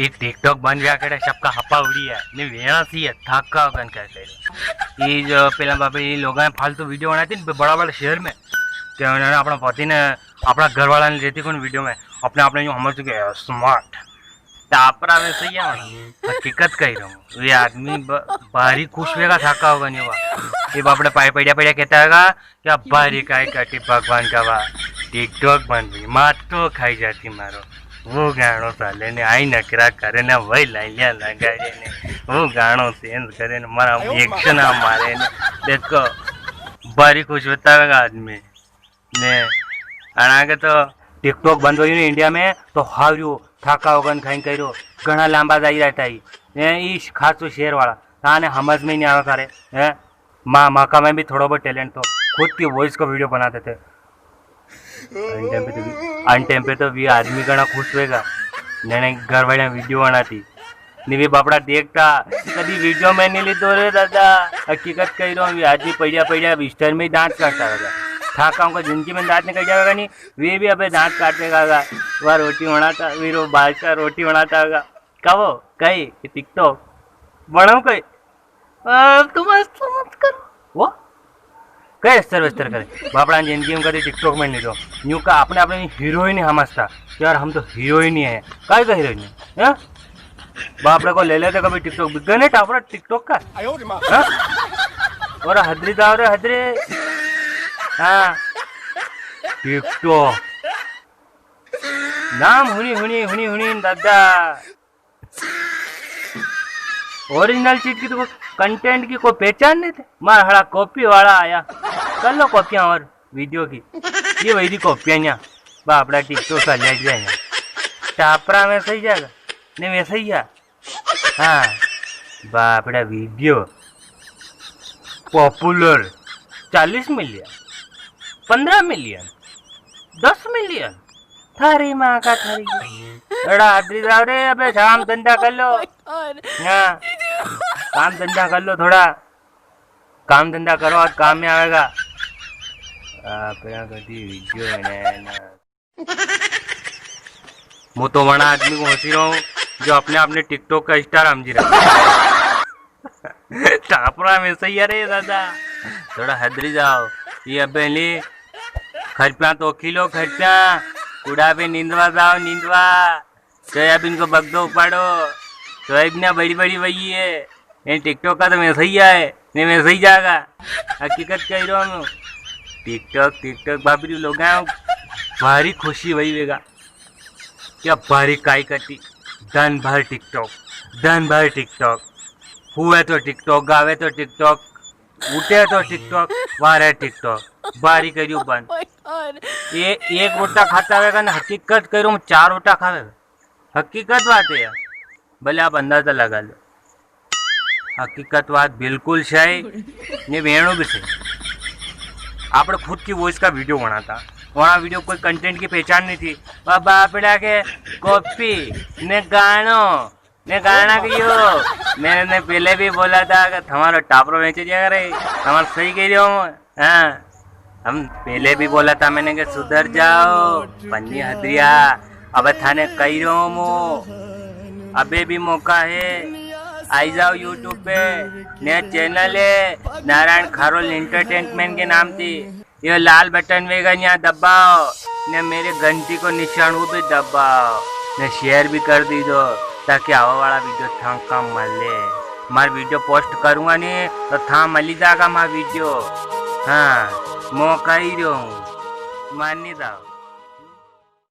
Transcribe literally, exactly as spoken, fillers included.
एक TikTok बंद व्या करे, सबका हप्पा उड़ी है। ने वेणा सी है, थाका होगन कह कह। ये जो पेला बाबे ये लोगां फालतू video बनाती न बड़ा बड़ा शहर में, के उन्होंने अपना पति ने, अपना घर वाला ने लेती कोनी video में, अपने, अपने यूं समझ के smart। टापरा में सही है, हकीकत कही रहा हूँ। ये आदमी ब-, भारी खुश होएगा, थाका होगा नहीं हुआ। ये बापड़े पाए पड़िया पड़िया कहता होगा, क्या बारी काय काटी भगवान का वा, TikTok बंद हुई, मात तो खाई जाती मारो। वो गाणो साले ने आई नखरा करे ने, वही लाइलिया लगाड़े ने, वो गाणो change करे ने, मारा action आ मारे ने। देखो, बारी खुश बतावेगा आदमी ने। अन आगे तो TikTok बंद हुई ने India में, तो हावरियो थाका होगन खाई करो, घणा लांबा जाई रहता ही। ने ई खासो शहर वाला, ताने समझ में नहीं आवे करे, हैं? माँ, माँ का में भी थोड़ा बहुत talent तो खुद की voice का video बनाते थे। अन time पे तो भी, अन time पे तो भी आदमी घणा खुश होएगा, नने घर वाले video बनाती। ने वे बापड़ा देखता, कदी video में नहीं लीधो रे दादा। हकीकत कही रहा हूँ, वे आदमी पड़िया पड़िया बिस्तर में ही दांत काटता रहेगा। था काम का जिंदगी में दांत निकल जाएगा नहीं, वे भी अबे दांत काटेगा। वा रोटी बनाता, वे रो बालका रोटी बनाता होगा। कहो, कही, TikTok बनाओ कही। आ, तुम ऐसा मत करो। वो? कहे अस्तर वस्तर करे। बापड़ा ने जिंदगी में कभी TikTok में नहीं दो। यूं का अपने, अपने हीरोइन ही समझता। यार, हम तो हीरोइन ही है। काय का हीरोइन है? हैं? बापड़ा को ले लेते कभी TikTok। बिगन है टापरा TikTok का। हाँ? और हदरी दाव रे हदरी। हाँ। TikTok। नाम हुनी, हुनी, हुनी, हुनी दादा। Original चीज की तो content की कोई पहचान नहीं थे। मार हड़ा copy वाला आया। कर लो कॉपियां और video की। ये वही री कॉपियां या। बापड़ा TikTok का ले गया या। टापरा में सही जाएगा। नहीं वैसे ही है। हाँ। बापड़ा video। Popular। चालीस million। पन्द्रह million। दस million। थारी माँ का थारी। थोड़ा हदरी जाओ रे, अबे काम धंधा कर लो। Oh my God। हाँ। काम धंधा कर लो थोड़ा। काम धंधा करो और काम में आवेगा। आप यहाँ कभी video बनाया ना। मु तो वणा आदमी को हंसी रहा हूँ जो अपने आप ने TikTok का star समझी रहा। टापरा में सही है रे दादा, थोड़ा हदरी जाओ। ये अबे ली खरप्या तो खिलो खरप्या, कुड़ा पे नींदवा जाओ नींदवा। सोयाबीन को बगदो उपाड़ो, सोयाबीन बड़ी बड़ी वही है। ये TikTok का तो वैसा ही है, ने वैसा ही जाएगा। हकीकत कह रहा हूँ। TikTok, TikTok बाबरी लोग भारी खुशी वही वेगा। क्या भारी काई कटी, दन भर TikTok, दन भर TikTok। हुए तो TikTok, गावे तो TikTok, उठे तो TikTok, वारे TikTok। बारी करियो बंद। Oh my God। ये एक रोटा खाता होगा ना, हकीकत कह रहा हूँ, चार रोटा खावे। हकीकत बात है यार, भले आप अंदाजा लगा लो। हकीकत बात बिल्कुल सही, ने वेणु भी सही। आपणे खुद की voice का video बनाता, वहाँ video कोई content की पहचान नहीं थी। बाबा आपड़ा के copy ने गाणो, ने गाणा की यो। मैंने पहले भी बोला था कि तुम्हारा टापरो बेचे दिया करे, तुम्हारा सही कह रहे हो। हाँ, हम पहले भी बोला था मैंने कि सुधर जाओ, पन्नी हदरिया, अबे थाने कही रहो मो, अबे भी मौका है, आई जाओ YouTube पे, नया channel है नारायण खारोल Entertainment के नाम थी। ये लाल button वेगा यहाँ दबाओ, ने मेरे घंटी को निशान वो भी दबाओ, ने share भी कर दीजो, ताकि आवा वाला video थां काम मले। मार video post करूँगा नी तो थां मली जागा मार video। हाँ, मो कही रह्यो हूँ, मानी जाओ।